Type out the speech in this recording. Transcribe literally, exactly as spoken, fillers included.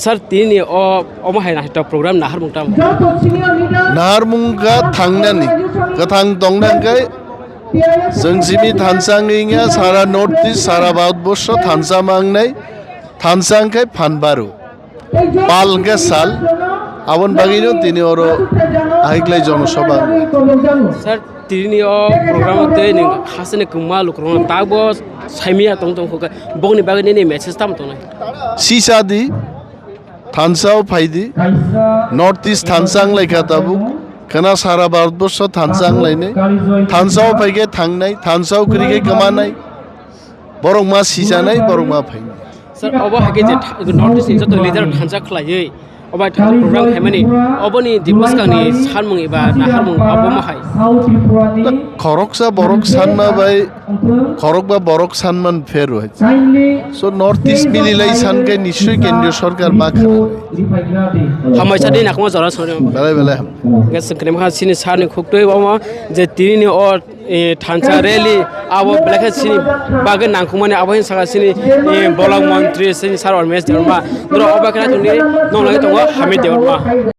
Sir, tini o omo hai naithok program naharmung tamo? Naharmung kha thangnani, kwthang tongna hwnkhe chwng simi thansa wngwi wngya, sara North East, sara Bharatborsho thansa mangnai, thansa wngkhe phan baru. Pal hwnkhe sal, aboni bagwino tini oro ahiklai jonosabha wngwi. Sir, tini o program tei nwng hasini kwma lukurokno tabo saimaya tong tong khe bokni bagwi nini message tamo tongnai? Sisa di, thansa o phai di, North East thansa wng lai kha tabuk, khwna sara Bharatborsho thansa wng lainai, thansa o phai khe thangnai, thansa o kwrwi khe kwmanai, borok ma sijanai, borok ma phainai. Sir, obo hai khe je tha-, North East ni joto leader thansa khlaiwi, obo hai thansa program khaimani, oboni je bwskangni sanmung eba naharmung abo ma hai? Khoroksa borok sanma bai, khorokba borok sanman pherw hai. So North East mililai san khe nischoi kendriyo sorkar ma kha. Hambai sadi nakma jora sori. Belai belai ham. Gas kene ma sini sani khuktwi omo je tini ni o, e, thansa rally abo belai khe sini bagwi nangkukmani abo hin saka sini, e, bolong montri sini sar Ormesh Debbarma. Noro obo khe tongni nonglai tongo Hamid Debbarma.